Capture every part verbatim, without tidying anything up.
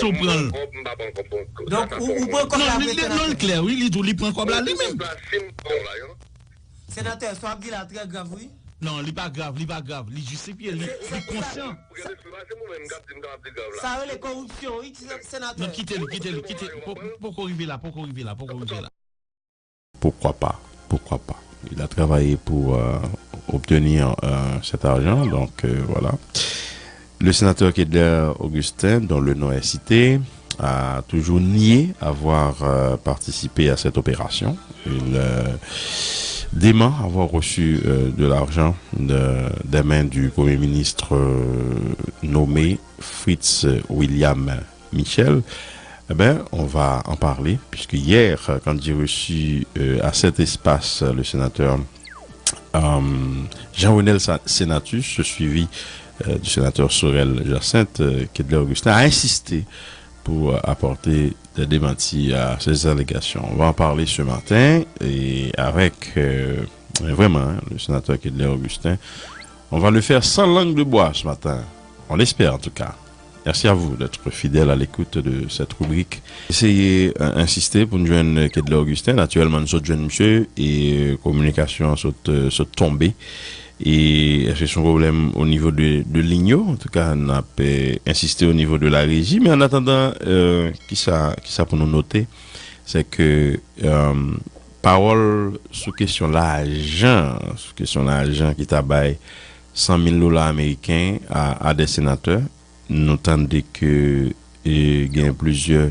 Tou pran l. Donk, ou pran kòb la vre, senatè? Non, li klè, wi, li di w li pran kòb la li menm. Senatè, sa w ap di la trè grav, wi. Non, li pa grav, li pa grav. Li jistifye, li konsyan. Sa rele koripsyon, wi, senatè. Non, kite li, kite li, kite li. Poko rive la, poko rive la, poko rive la. Pourquoi pas? Pourquoi pas? Il a travaillé pour euh, obtenir euh, cet argent, donc euh, voilà. Le sénateur Kedler Augustin, dont le nom est cité, a toujours nié avoir euh, participé à cette opération. Il euh, dément avoir reçu euh, de l'argent de, des mains du Premier ministre euh, nommé Fritz William Michel. Eh bien, on va en parler, puisque hier, quand j'ai reçu euh, à cet espace euh, le sénateur euh, Jean-Renel Senatus, suivi euh, du sénateur Sorel Jacinthe, euh, Kedler Augustin a insisté pour apporter des démentis à ces allégations. On va en parler ce matin et avec euh, vraiment hein, le sénateur Kedler Augustin. On va le faire sans langue de bois ce matin. On l'espère en tout cas. Merci à vous d'être fidèle à l'écoute de cette rubrique. Eseye euh, ensiste pou n jwenn Kedler Augustin. Natirèlman, nou sot jwenn misye e euh, kominikasyon an sot, euh, sot tonbe. E èske se yon pwoblèm o nivo de, de liy yo? Antouka, n ap euh, ensiste o nivo de la reji. Men an atandan, euh, kisa, kisa pou nou note? Se ke euh, pawòl sou kesyon lajan, sou kesyon lajan ki ta bay san mil dola ameriken a, a de senatè, nou tande ke e, gen plizyè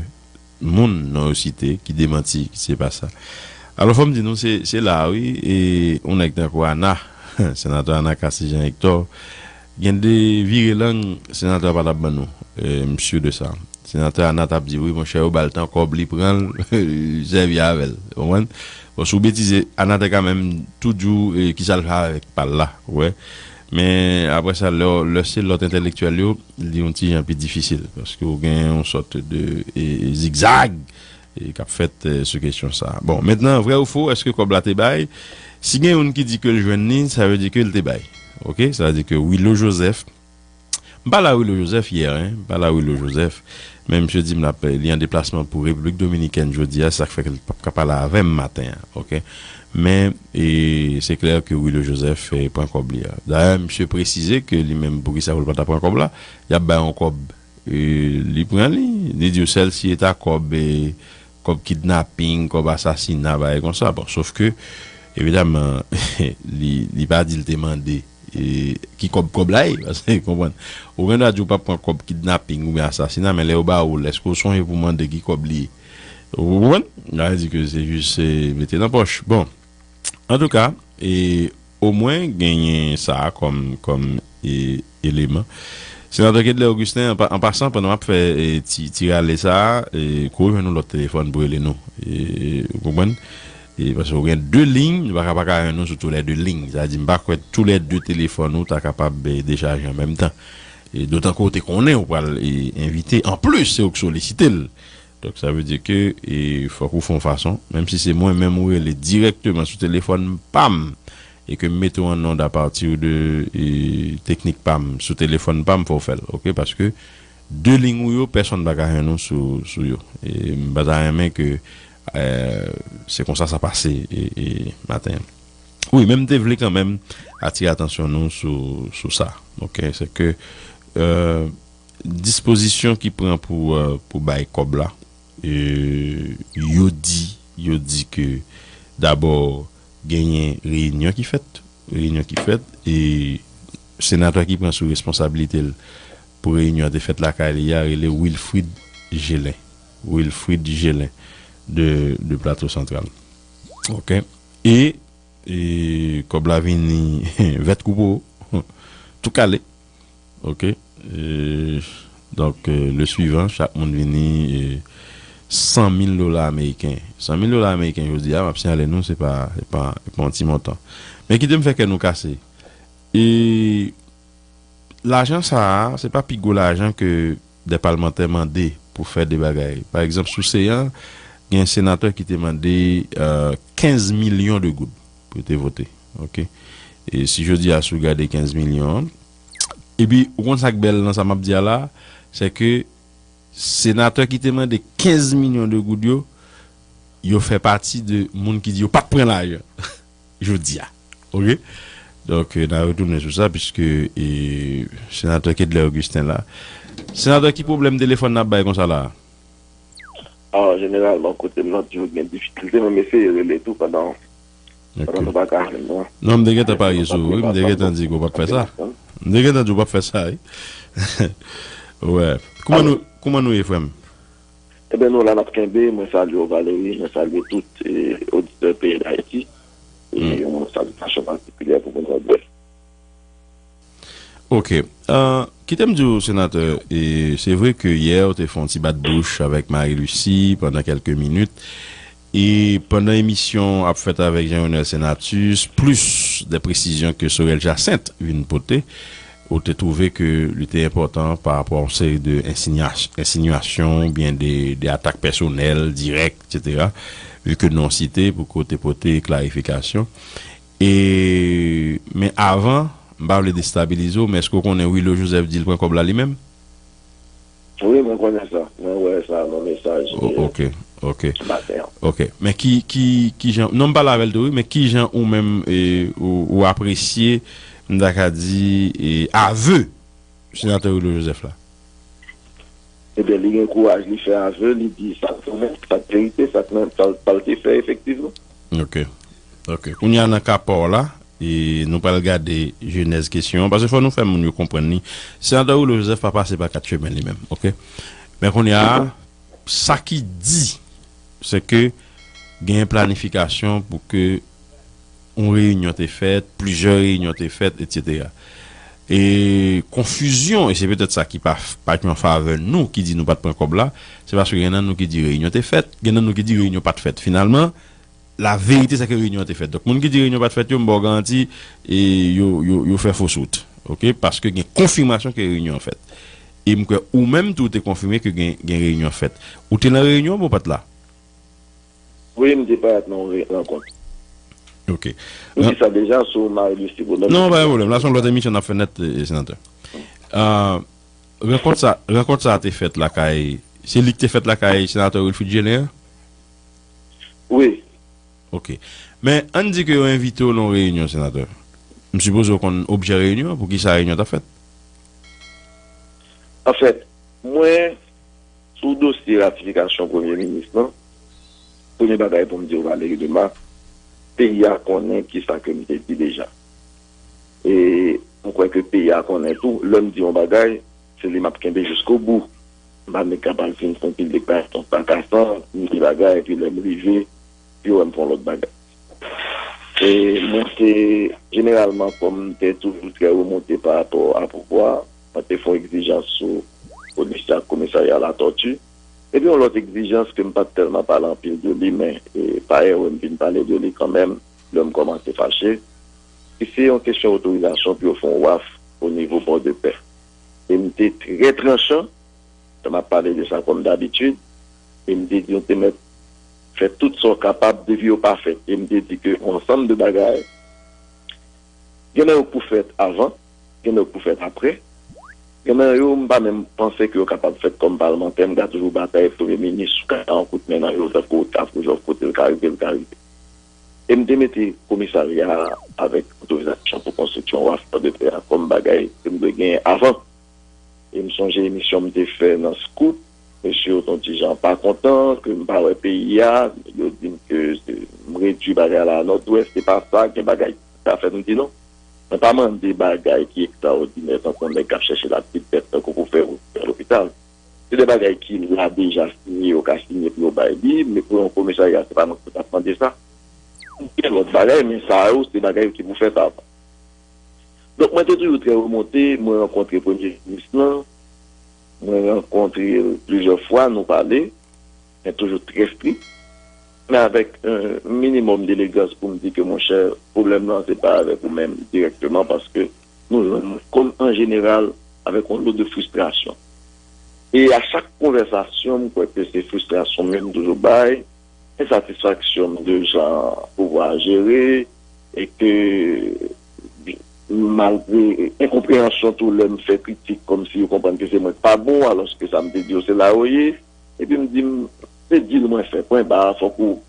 moun non yo site ki demanti ki se pa sa. Alò fò m di nou se, se la wi, e yon nèg tankou Ana, senatè Ana Cassy Jean Hector, gen de vire lang senatè a pa t ap ban nou, e, m si de sa. Senatè Ana t ap di wi monchè yo ba l tan kòb li pran l, li sèvi avè l, ou konprann? Bon si w betize Ana te ka menm toujou, e, kisa l fè avèk pa l la, ou wè. Men apre sa lè, lè se lòt entèlektyèl yo, li yon ti jan pi difisil paske w gen yon sòt de e, zigzag e, k ap fèt e, sou kesyon sa a. Bon, mentnan, vrè ou fo, èske kòb la te bay? Si gen youn ki di ke l jwenn li, sa vle di ke l te bay. Oke? Sa vle di ke Willo Joseph, m pale a Willo Joseph yè, en, m pale a Willo Joseph, men misye di m l ap, li an deplasman pou Repiblik Dominikèn jodi a, se sa k fè ke l p ap ka pale avè m maten an, oke? Men, e, se klè ke Willo Joseph e, pran kòb li a. Dayè, misye presize ke li menm, poukisa pou l pa ta pran kòb la, y ap bay yon kòb, e, li pran li, li di w sèl si e ta kòb, e, kòb kidnaping, kòb asasina, bagay konsa. Bon, sof ke, evidaman, li, li pa di l te mande e, ki kòb kòb la ye, paske, konprann, ou gen dwa di w p ap pran kòb kidnaping oubyen asasina, men lè yo ba ou l, èske w sonje pou w mande ki kòb li ye? Ou konprann? Sa vle di ke se jis e, mete nan pòch. Bon, antouka, e, omwen genyen sa a kòm, kòm e, eleman. Senatè Kedler Augustin, an, pa, an pasan, pandan m ap fè e, ti, ti rale sa a, e, kou jwenn yon lòt telefòn pou rele nou. E, ou konprann? E, paske ou gen de liy, nou pa ka pa ka jwenn nou sou toulède liy. Sa vle di, m pa kwè toulède telefòn ou ta kapab e, dechaje an menm tan. E, dotan ke ou te konnen ou pral e, envite. Anplis, se ou k solisite l. Donk, sa vle di ke e, fòk ou fè yon fason, menm si se mwen menm ou rele dirèkteman sou telefòn pa m, e ke m mete w an nòd apati de e, teknik pa m, sou telefòn pa m, fò w fè l, oke? Paske de liy ou yo, pèsonn pa ka jwenn ou sou, sou yo. E m pa ta renmen ke e, se konsa sa pase e, e, maten an. Wi, men m te vle kanmenm atire atansyon nou sou, sou sa. Oke, se ke e, dispozisyon ki pran pou, e, pou bay kòb la, e, yo di, yo di ke dabò genyen reyinyon ki fèt, reyinyon ki fèt, e senatè ki pran sou responsablite l pou reyinyon an te fèt lakay li a rele Wilfrid Gelin. Wilfrid Gelin de, de Plato Santral. Oke. E, e kòb la vini vèt kou po, tou kale. Oke. E, donk, e, le suivan, chak moun vini e, san mil dola ameriken. San mil dola ameriken, jodi a, m ap siyale nou, se pa, se pa, se pa yon ti montan. Men kite m fè kè nou kase. E lajan sa a, se pa pi gwo lajan ke de palmantè mande pou fè de bagay. Pa egzanp, sou Seyan, gen senatè ki te mande e, kenz milyon de goud pou yo te vote. Oke. E si jodi a, si w gade kenz milyon an, epi ou konn sa k bèl nan sa m ap di a la, se ke senatè ki te mande kenz milyon de goud yo, yo fè pati de moun ki di yo pa t pran lajan jodi a. Oke? Donk, eh, n a retounen sou sa, piske, eh, senatè Kedlè Augustin la. Senatè, ki pwoblèm telefòn n ap bay konsa la? Ah, jeneralman, kote m nan toujou gen difikilte, men m eseye rele tou pandan, pandan nou pa ka jwenn mwen. Non, m te gentan parye sou ou, wi, m te gentan di ke w p ap fè sa. M te gentan di w p ap fè sa, wi. Wè. Kouman nou, kouman nou ye, frè m? Ebyen, nou la, n ap kenbe. Mwen salye w, Valery, mwen salye tout, eh, oditè peyi Dayiti. E yon salitasyon patikilye pou moun Nòdwès. Ok. Ah, kite m di w, senatè, e se vre ke yè, w te fè yon ti bat bouch avèk Marie Lucie pandan kèlke minit. E pandan emisyon ap fèt avèk Jean Renel Senatus, plis de presizyon ke Sorel Jacinthe vin pote, ou te twouve ke li te enpòtan pa rapò a yon seri de ensinyas-, ensinyasyon oubyen de, de atak pèsonèl, dirèk, etsetera, vi ke non site pou ke w te pote klarifikasyon. E, men avan, m pa vle destabilize w, men èske w konnen Willo Joseph di l pran kòb la li menm? Wi, mwen konnen sa. Mwen wè sa nan mesaj, o-, eh, ok, ok, maten an. Ok. Men ki, ki, ki jan, non, m pale avè l tou, wi, men ki jan ou menm, eh, ou, ou apresye, m ta ka di, eh, avè senatè Willo Joseph la? Ebyen, li gen kouraj, li fè avè, li di sa k vrè, sa k verite, sa k nan, sa, sa l te fè efektivman. Ok. Ok. Kounye a nan ka pa w la, e nou pral gade jenèz kesyon an, paske fò nou fè moun yo konprann li. Senatè Willo Joseph pa pase pa kat chemen li menm, ok? Men kounye a, sa ki di, se ke gen planifikasyon pou ke yon reyinyon te fèt, plizyè reyinyon te fèt, etsetera. E konfizyon, e se petèt sa ki pa, pa t an favè nou, ki di nou pa t pran kòb la, se paske gen nan nou ki di reyinyon te fèt, gen nan nou ki di reyinyon pa t fèt. Finalman, laverite, se ke reyinyon an te fèt. Donk, moun ki di reyinyon pa t fèt yo, m ba w garanti, e yo, yo, yo fè fos wout. Ok? Paske gen konfimasyon ke reyinyon an fèt. E m kwè ou menm tou, ou te konfime ke gen, gen reyinyon fèt. Ou te nan reyinyon an, ou pa t la? Wi, m te parèt nan yon re-, rankont. Ok. M di sa deja sou Marie Lucie Bonhomme. Non, pa gen pwoblèm. La, se yon lòt emisyon n ap fè nèt, eh, senatè. Ah, rankont sa, rankont sa a te fèt lakay, se li ki te fèt lakay senatè Wilfrid Gelin an? Wi. Ok. Men, ann di ke yo envite w nan yon reyinyon, senatè. M sipoze w konn objè reyinyon an, poukisa reyinyon an t ap fèt? Anfèt, mwen, sou dosye ratifikasyon premye minis lan, premye bagay pou m di w, Valery Duma, peyi a konnen kisa ke m te di deja. E m kwè ke peyi a konnen tou, lè m di yon bagay, se li m ap kenbe jiskobou. M pa nèg k ap al vin fè yon pil deklarasyon frakasan, m di bagay, epi lè m rive, yo wè m fè yon lòt bagay. E mwen se, jeneralman, kòm m te toujou trè remonte pa rapò a pouvwa, mwen te fè yon egzijans sou polis ak komisarya Latòti. Epi yon lòt egzijans ke m pa t tèlman pale anpil de li, men, e, pa erè, m vin pale de li kanmenm, lè m kòmanse fache. E se yon kesyon otorizasyon pou yo fè yon waf o nivo Pòdepè. E m te trè tranchan, lè m ap pale de sa kòm dabitid, e m te di, nou te mèt fè tout sa w kapab depi yo pa fèt. E m te di ke yon ansanm de bagay, gen nan yo k pou fèt avan, gen nan yo k pou fèt apre, gen nan yo, m pa menm panse ke yo kapab fèt kòm palmantè, m ka toujou batay premye minis, ou ka yon kout men nan yo, tankou Otaf ou Jòf, kote l ka rive, l ka rive. E m te mete komisarya a avèk otorizasyon pou konstriksyon waf Pòdepè a kòm bagay ke m dwe genyen avan. E m sonje emisyon m te fè nan Scoop, mesye yo t yon ti jan pa kontan ke m pa wè peyi a, yo di m ke se, m redui bagay la a Nòdwès, se pa sa, gen bagay ki ka fèt, m di non. Mwen pa mande bagay ki ekstraòdinè tankou yon nèg k ap chèche lapli tèt tankou pou fè wout, fè lopital. Se de bagay ki la deja siyen, yo ka siyen pou yo bay li, men pou yon komisarya, se pa mwen ki pou t ap mande sa. Gen lòt bagay, men sa yo, se bagay ki pou fèt avan. Donk, mwen te toujou trè remonte, mwen rankontre premye minis lan, mwen rankontre l plizyè fwa, nou pale, men toujou trè strik, men avèk yon minimòm delegans pou m di ke, monchè, pwoblèm nan, se pa avèk ou menm dirèkteman, paske nou jwenn kòm an jeneral avèk yon lo de fristrasyon. E a chak konvèsasyon, m kwè ke se fristrasyon m yo m toujou bay, ensatisfaksyon m de jan pouvwa a jere, e ke malgre enkonpreyansyon tou, lè m fè kritik, kòmsi yo konprann ke se mwen k pa bon, alòske sa m te di yo se la yo ye. Epi m di m, se deal mwen fè, pwen ba a, fòk ou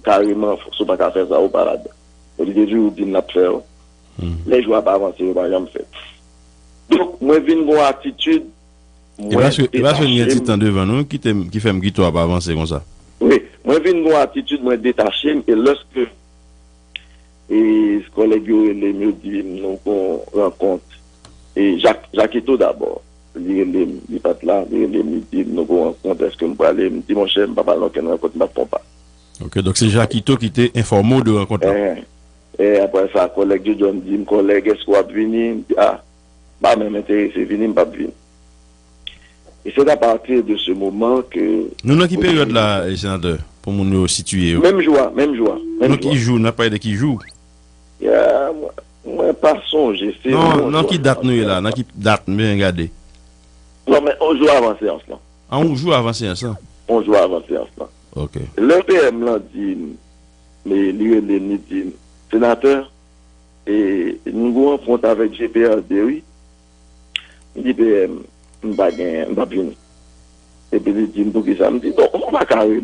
kareman, si w pa ka fè sa, ou pa ladan. Bon, li te toujou di m l ap fè yo. Lè jou a pa vanse, yo pa janm fèt. Donk, mwen vin gon atitid, E mwen paske, e paske n gen detache ti m. Tan devan nou ki te, ki fè m kite w ap avanse konsa. Wi, mwen vin gon atitid, mwen detache m, e lèske e kòlèg yo rele m, yo di m nou gon rankont. E Jak, Jakito dabò, li rele m, li pa t la, li rele m, li di m nou gon rankont, èske m prale? M di, monchè, m pa pral nan okenn rankont, m p ap fè yon pa. Ok, donk se Jakito ki te enfòme w de rankont la. Eh, eh, apre sa, kòlèg Jojo m di m, kòlèg, èske w ap vini? M di, a, pa menm enterese vini, m p ap vini. E se a pati de se moman ke... Nou nan ki peryòd la, eh, senatè, pou moun yo sitiye yo? Menm jou a, menm jou a, menm jou a. Nou ki jou, n ap pale de ki jou? Ya, mwen, mwen pa sonje, se... Non, nan ki dat nou ye la? Nan ki dat? M bezwen gade. Non, men yon jou avan seyans lan. A, yon jou avan seyans lan? Yon jou avan seyans lan. Ok. Lè P M lan di m, li, li rele m, li di m, senatè, e, nou gon rankont avèk G P R D, wi. M di P M, m pa gen, m p ap vini. Epi li di m, poukisa? M di, bon, ou pa ka rele